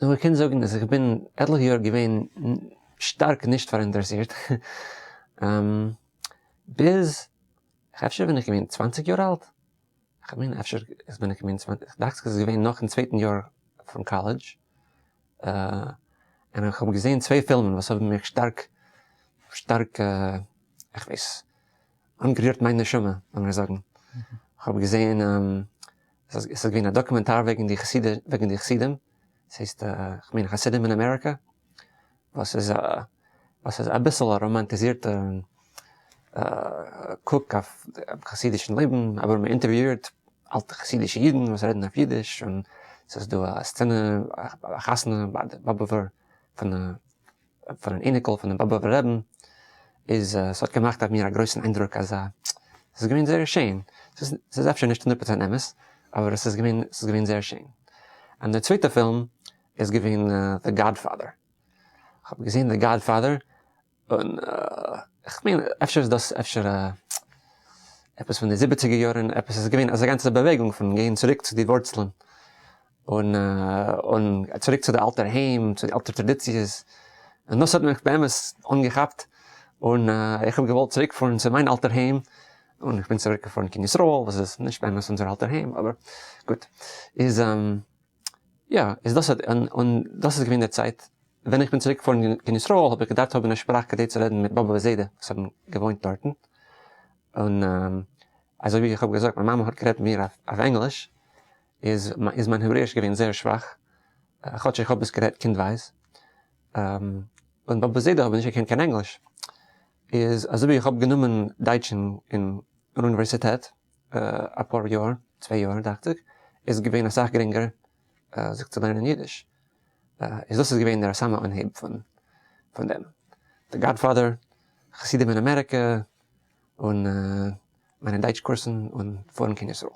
נו, איך קען זאגן אז איך בין עטליכע יאר געווען שטארק נישט פאראינטערעסירט, ביז אפשר בין איך געווען 20 יאר אלט, כ'מיין אפשר בין איך געווען 20, דאכט זיך עס איז געווען נאך אין צווייטן יאר פון קאלעדזש, און איך האב געזען צוויי פילמען וואס האבן מיך שטארק שטארק איך ווייס אנגערירט מיין נשמה לאמיר זאגן, כ'האב געזען עס איז געווען א דאקומענטאר וועגן די חסידים וועגן די חסידים, עס הייסט כ'מיין חסידים אין אמעריקא, וואס איז וואס איז אביסל א ראמאנטיזירטע קוק אויף חסידישן לעבן, אבער מען אינטערוויאירט אלטע חסידישע אידן וואס רעדן אויף אידיש, און ס'איז דא א סצענע א חתונה ביי די באבובער פון פון אן אייניקל פונעם באבובער רעבן, איז ס'האט געמאכט אויף מיר א גרויסן איינדרוק אז ס'איז געווען זייער שיין, ס'איז אפשר נישט הונדערט פראצענט אמת, אבער עס איז געווען ס'איז געווען זייער שיין. און דער צווייטער פילם איז געווען The Godfather, כ'האב געזען The Godfather און כ'מיין אפשר איז דאס אפשר עפעס פון די זיבעציגער יארן, עפעס איז געווען אזא גאנצע באוועגונג פון גיין צוריק צו די ווארצלען, און און צוריק צו די אלטער היים, צו די אלטע טראדיציעס, און דאס האט מיך באמת אנגעכאפט, און איך האב געוואלט צוריק פארן צו מיין אלטער היים, און איך בין צוריק געפארן קיין ישראל, וואס איז נישט באמת אונזער אלטער היים, אבער גוט, איז יא, איז דאס האט, און דאס איז געווען די צייט, ווען איך בין צוריק געפארן קיין ישראל האב איך געדארפט האבן א שפראך כדי צו רעדן מיט באבע וזיידע וואס האבן געוואוינט דארטן, און אזוי ווי איך האב געזאגט מיין מאמע האט גערעדט מיט מיר אויף ענגליש, איז איז מיין העברעיש געווען זייער שוואך, כאטש איך האב עס גערעדט קינדווייז, און באבע זיידע האבן נישט געקענט קיין ענגליש, איז אזוי ווי איך האב גענומען דייטש אין אוניווערסיטעט אפאר יאר, צוויי יאר דאכט זיך, איז געווען אסאך גרינגער זיך צו לערנען אידיש, איז דאס איז געווען דער סאמע אנהייב פון פון דעם, The Godfather, חסידים אין אמעריקע, און מיינע דייטש קורסן און פארן קיין ישראל.